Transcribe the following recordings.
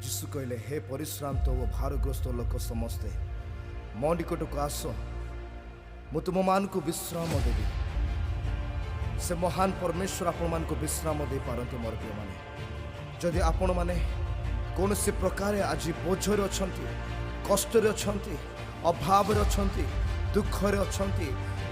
ଯୀଶୁ କହିଲେ, ହେ ପରିଶ୍ରାନ୍ତ ଓ ଭାରଗ୍ରସ୍ତ ଲୋକ ସମସ୍ତେ, ମୋ ନିକଟକୁ ଆସ, ମୁଁ ତୁମମାନଙ୍କୁ ବିଶ୍ରାମ ଦେବି। ସେ ମହାନ ପରମେଶ୍ୱର ଆପଣମାନଙ୍କୁ ବିଶ୍ରାମ ଦେଇପାରନ୍ତି। ମୋର ପ୍ରିୟମାନେ, ଯଦି ଆପଣମାନେ କୌଣସି ପ୍ରକାରେ ଆଜି ବୋଝରେ ଅଛନ୍ତି, କଷ୍ଟରେ ଅଛନ୍ତି, ଅଭାବରେ ଅଛନ୍ତି, ଦୁଃଖରେ ଅଛନ୍ତି,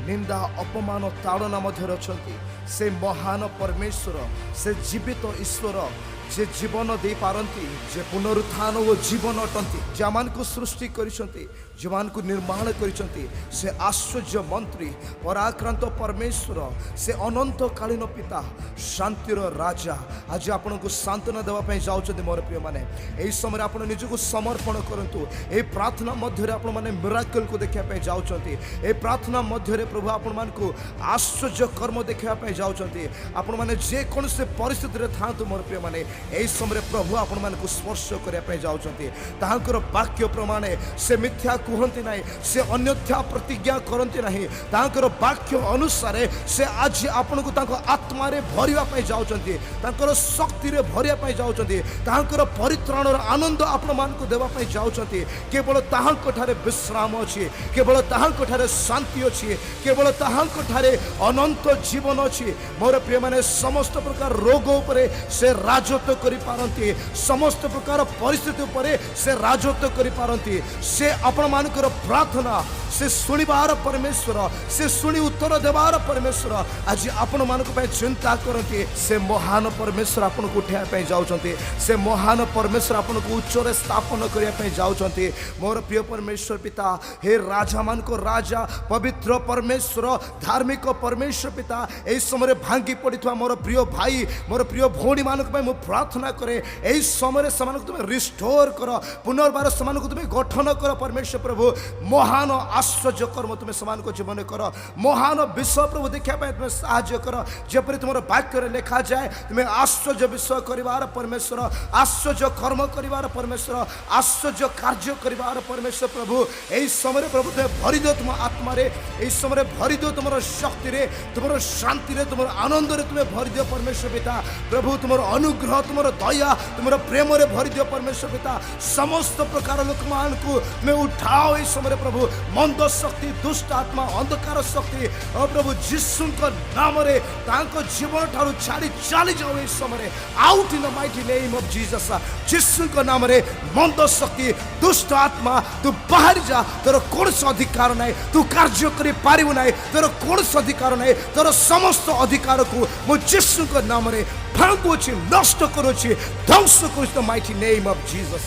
ନିନ୍ଦା, ଅପମାନ, ତାଡ଼ନା ମଧ୍ୟରେ ଅଛନ୍ତି, ସେ ମହାନ ପରମେଶ୍ୱର, ସେ ଜୀବିତ ଈଶ୍ୱର, ଯେ ଜୀବନ ଦେଇପାରନ୍ତି, ଯେ ପୁନରୁତ୍ଥାନ ଓ ଜୀବନ ଅଟନ୍ତି, ଯେଉଁମାନଙ୍କୁ ସୃଷ୍ଟି କରିଛନ୍ତି, ଯେଉଁମାନଙ୍କୁ ନିର୍ମାଣ କରିଛନ୍ତି, ସେ ଆଶ୍ଚର୍ଯ୍ୟ ମନ୍ତ୍ରୀ, ପରାକ୍ରାନ୍ତ ପରମେଶ୍ୱର, ସେ ଅନନ୍ତକାଳୀନ ପିତା, ଶାନ୍ତିର ରାଜା ଆଜି ଆପଣଙ୍କୁ ସାନ୍ତ୍ୱନା ଦେବା ପାଇଁ ଯାଉଛନ୍ତି। ମୋର ପ୍ରିୟମାନେ, ଏହି ସମୟରେ ଆପଣ ନିଜକୁ ସମର୍ପଣ କରନ୍ତୁ। ଏହି ପ୍ରାର୍ଥନା ମଧ୍ୟରେ ଆପଣମାନେ ମିରାକଲକୁ ଦେଖିବା ପାଇଁ ଯାଉଛନ୍ତି। ଏହି ପ୍ରାର୍ଥନା ମଧ୍ୟରେ ପ୍ରଭୁ ଆପଣମାନଙ୍କୁ ଆଶ୍ଚର୍ଯ୍ୟ କର୍ମ ଦେଖିବା ପାଇଁ ଯାଉଛନ୍ତି। ଆପଣମାନେ ଯେକୌଣସି ପରିସ୍ଥିତିରେ ଥାଆନ୍ତୁ, ମୋର ପ୍ରିୟମାନେ, ଏହି ସମୟରେ ପ୍ରଭୁ ଆପଣମାନଙ୍କୁ ସ୍ପର୍ଶ କରିବା ପାଇଁ ଯାଉଛନ୍ତି। ତାହାଙ୍କର ବାକ୍ୟ ପ୍ରମାଣେ ସେ ମିଥ୍ୟା କୁହନ୍ତି ନାହିଁ, ସେ ଅନ୍ୟଥା ପ୍ରତିଜ୍ଞା କରନ୍ତି ନାହିଁ। ତାହାଙ୍କର ବାକ୍ୟ ଅନୁସାରେ ସେ ଆଜି ଆପଣଙ୍କୁ ତାଙ୍କ ଆତ୍ମାରେ ଭରିବା ପାଇଁ ଯାଉଛନ୍ତି, ତାଙ୍କର ଶକ୍ତିରେ ଭରିବା ପାଇଁ ଯାଉଛନ୍ତି, ତାହାଙ୍କର ପରିତ୍ରାଣର ଆନନ୍ଦ ଆପଣମାନଙ୍କୁ ଦେବା ପାଇଁ ଯାଉଛନ୍ତି। କେବଳ ତାହାଙ୍କ ଠାରେ ବିଶ୍ରାମ ଅଛି, କେବଳ ତାହାଙ୍କ ଠାରେ ଶାନ୍ତି ଅଛି, କେବଳ ତାହାଙ୍କ ଠାରେ ଅନନ୍ତ ଜୀବନ ଅଛି। ମୋର ପ୍ରିୟମାନେ, ସମସ୍ତ ପ୍ରକାର ରୋଗ ଉପରେ ସେ ରାଜତ୍ୱ କରିପାରନ୍ତି, ସମସ୍ତ ପ୍ରକାର ପରିସ୍ଥିତି ଉପରେ ସେ ରାଜତ୍ୱ କରିପାରନ୍ତି। ସେ ଆପଣମାନଙ୍କର ପ୍ରାର୍ଥନା ସେ ଶୁଣିବାର ପରମେଶ୍ୱର, ସେ ଶୁଣି ଉତ୍ତର ଦେବାର ପରମେଶ୍ୱର ଆଜି ଆପଣମାନଙ୍କ ପାଇଁ ଚିନ୍ତା କରନ୍ତି। ସେ ମହାନ ପରମେଶ୍ୱର ଆପଣଙ୍କୁ ଉଠାଇବା ପାଇଁ ଯାଉଛନ୍ତି। ସେ ମହାନ ପରମେଶ୍ୱର ଆପଣଙ୍କୁ ଉଚ୍ଚରେ ସ୍ଥାପନ କରିବା ପାଇଁ ଯାଉଛନ୍ତି। ମୋର ପ୍ରିୟ ପରମେଶ୍ୱର ପିତା, ହେ ରାଜାମାନଙ୍କ ରାଜା, ପବିତ୍ର ପରମେଶ୍ୱର, ଧାର୍ମିକ ପରମେଶ୍ୱର ପିତା, ଏହି ସମୟରେ ଭାଙ୍ଗି ପଡ଼ିଥିବା ମୋର ପ୍ରିୟ ଭାଇ, ମୋର ପ୍ରିୟ ଭଉଣୀମାନଙ୍କ ପାଇଁ ମୁଁ ପ୍ରାର୍ଥନା କରେ। ଏହି ସମୟରେ ସେମାନଙ୍କୁ ତୁମେ ରିଷ୍ଟୋର କର, ପୁନର୍ବାର ସେମାନଙ୍କୁ ତୁମେ ଗଠନ କର। ପରମେଶ୍ୱର ପ୍ରଭୁ, ମହାନ ଆଶ୍ଚର୍ଯ୍ୟ କର୍ମ ତୁମେ ସେମାନଙ୍କ ଜୀବନରେ କର। ମହାନ ବିଷୟ ପ୍ରଭୁ ଦେଖିବା ପାଇଁ ତୁମେ ସାହାଯ୍ୟ କର। ଯେପରି ତୁମର ବାକ୍ୟରେ ଲେଖାଯାଏ, ତୁମେ ଆଶ୍ଚର୍ଯ୍ୟ ବିଷୟ କରିବାର ପରମେଶ୍ୱର, ଆଶ୍ଚର୍ଯ୍ୟ କର୍ମ କରିବାର ପରମେଶ୍ୱର, ଆଶ୍ଚର୍ଯ୍ୟ କାର୍ଯ୍ୟ କରିବାର ପରମେଶ୍ୱର। ପ୍ରଭୁ, ଏହି ସମୟରେ ପ୍ରଭୁ ତୁମେ ଭରିଦିଅ ତୁମ ଆତ୍ମାରେ, ଏହି ସମୟରେ ଭରିଦିଅ ତୁମର ଶକ୍ତିରେ, ତୁମର ଶାନ୍ତିରେ, ତୁମର ଆନନ୍ଦରେ ତୁମେ ଭରିଦିଅ। ପରମେଶ୍ୱର ପିତା ପ୍ରଭୁ, ତୁମର ଅନୁଗ୍ରହ, ତୁମର ଦୟା, ତୁମର ପ୍ରେମରେ ଭରିଦିଅ। ପରମେଶ୍ୱର ପିତା, ସମସ୍ତ ପ୍ରକାର ଲୋକମାନଙ୍କୁ ତୁମେ ଉଠାଅ ଏହି ସମୟରେ। ପ୍ରଭୁ, ମନ୍ଦ ଶକ୍ତି, ଦୁଷ୍ଟ ଆତ୍ମା, ଅନ୍ଧକାର ଶକ୍ତି, ଓ ପ୍ରଭୁ ଯୀଶୁଙ୍କ ନାମରେ ତାଙ୍କ ଜୀବନ ଠାରୁ ଛାଡ଼ି ଚାଲିଯାଉ ଏହି ସମୟରେ। Out in the mighty name of Jesus. ଯୀଶୁଙ୍କ ନାମରେ ମନ୍ଦ ଶକ୍ତି, ଦୁଷ୍ଟ ଆତ୍ମା, ତୁ ବାହାରି ଯା। ତୋର କୌଣସି ଅଧିକାର ନାହିଁ, ତୁ କାର୍ଯ୍ୟ କରିପାରିବୁ ନାହିଁ। ତୋର କୌଣସି ଅଧିକାର ନାହିଁ। ତୋର ସମସ୍ତ ଅଧିକାରକୁ ମୁଁ ଯୀଶୁଙ୍କ ନାମରେ ଭାଙ୍ଗୁଅଛି, ନଷ୍ଟ କରୁଛି, ଧ୍ୱଂସ କରୁଛି, the mighty name of Jesus.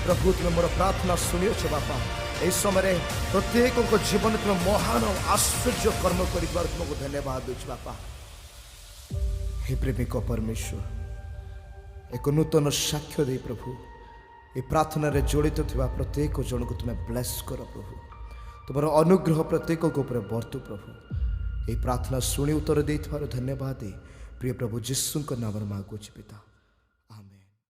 ପ୍ରଭୁ, ତୁମେ ମୋର ପ୍ରାର୍ଥନା ଶୁଣିଅଛ। ବାପା, ଏହି ସମୟରେ ପ୍ରତ୍ୟେକଙ୍କ ଜୀବନ ତୁମେ ମହାନ ଆଶ୍ଚର୍ଯ୍ୟ କର୍ମ କରିଥିବାରୁ ତୁମକୁ ଧନ୍ୟବାଦ ଦେଉଛି। ବାପା, ହେ ପ୍ରେମିକ ପରମେଶ୍ୱର, ଏକ ନୂତନ ସାକ୍ଷ୍ୟ ଦେଇ ପ୍ରଭୁ ଏ ପ୍ରାର୍ଥନାରେ ଜଡ଼ିତ ଥିବା ପ୍ରତ୍ୟେକ ଜଣକୁ ତୁମେ ବ୍ଲେସ୍ କର। ପ୍ରଭୁ, ତୁମର ଅନୁଗ୍ରହ ପ୍ରତ୍ୟେକଙ୍କ ଉପରେ ବର୍ତ୍ତୁ। ପ୍ରଭୁ, ଏହି ପ୍ରାର୍ଥନା ଶୁଣି ଉତ୍ତର ଦେଇଥିବାରୁ ଧନ୍ୟବାଦ ଦେଇ ପ୍ରିୟ ପ୍ରଭୁ ଯୀଶୁଙ୍କ ନାମରେ ମାଗୁଛି ପିତା।